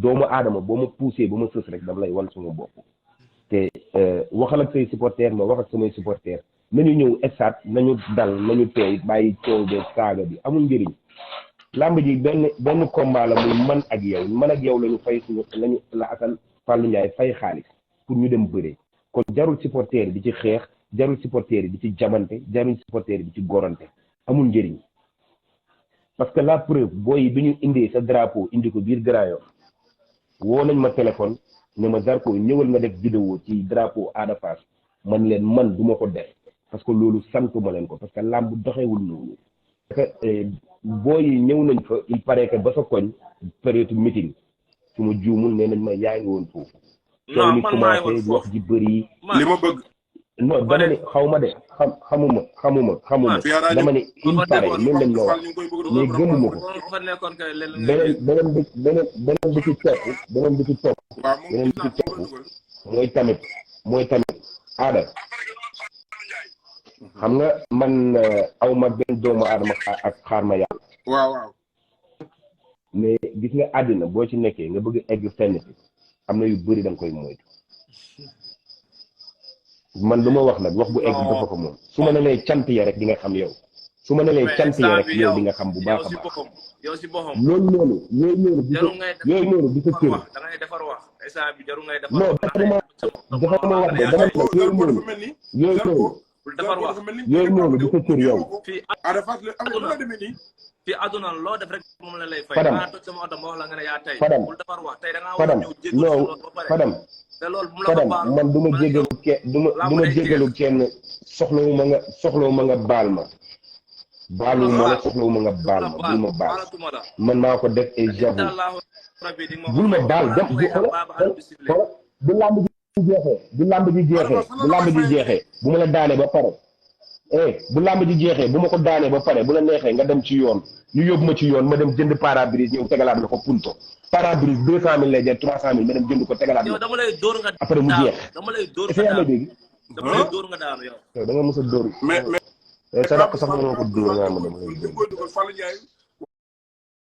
doomu aadama boo ma poussé ba ma sës rek dama lay wan suma bopp te waxal ak say supporters ma wax ak samay supporters nañu ñëw stade nañu dal nañu teey bàyyi coow beeg saaga bi amul njëriñ làmb ji benn combat la muy man ak yow lañu fay suñu lañu la akan Fallou Ndiaye fay xaalis pour ñu dem bëree kon jarul supporters yi di ci xeex jarul supporters yi di ci jamante jarul supporters yi di ci gorante amul njëriñ parce que la preuve booy bi ñu indee sa drapeau indi ko biir Grand Yoff woo nañ ma téléphone ne ma Zarko ñëwal nga def vidéo ci drapeau Ada Fass man leen man duma ko def parce que loolu santuma leen ko parce que làmb doxewul noonu parce que booy yi ñëw nañ fa il paraît que ba sa koñ période meeting su ma juumul nee nañ ma yaa ngi woon foofu coow li commencé wax ji bëri li ma bëgg non dama ne xaw ma de xamuma dama ne il paraît loolu lañ ma wax mais gëmuma ko beneen bi ci topp mooy tamit aada xam nga man aw ma benn doomu aadama ak xaar ma yàlla waaw mais gis nga àddina boo ci nekkee nga bëgg egg fenn fi am na yu bëri da nga koy moytu man lu ma wax nag wax bu egg dafa ko moom su ma ne lay cant ya rek di nga xam yow su ma ne lay cant ya rek yow di nga xam bu baax a baax loolu noonu yooyu noonu di sa cër non dafa ma wax de dama ne yooyu noonu di sa cër yow fi aduna loo def rek moom la lay fay Fadam toj sama oto ma wax la nga ne yaa tey Fadam bul defar wax tey da ngaa war a ñëw jéggalu non Fadam te loolu bu la ko baal man du ma jéggalu du ma jéggalu kenn soxlawu ma nga baal ma baaluwuma la soxlawu ma nga baal ma bul ma baal man maa ko def et j'avoue bul ma baal dem bu làmb ji jeexee bu ma la daane ba pare bu làmb ji jeexee bu ma ko daanee ba pare bu la neexee nga dem ci yoon ñu yóbbu ma ci yoon ma dem jënd pare-brise ñëw tegalaat la ko punto pare-brise 200 000 lay jar 300 000 ma dem jënd ko tegalaat la dama lay dóor nga après mu jeex dama lay dóor nga daanu dégg dama lay dóor nga daanu yow da nga mës a dóor mais sa rakk sax mënoo ko dóor nga ma dama lay dóor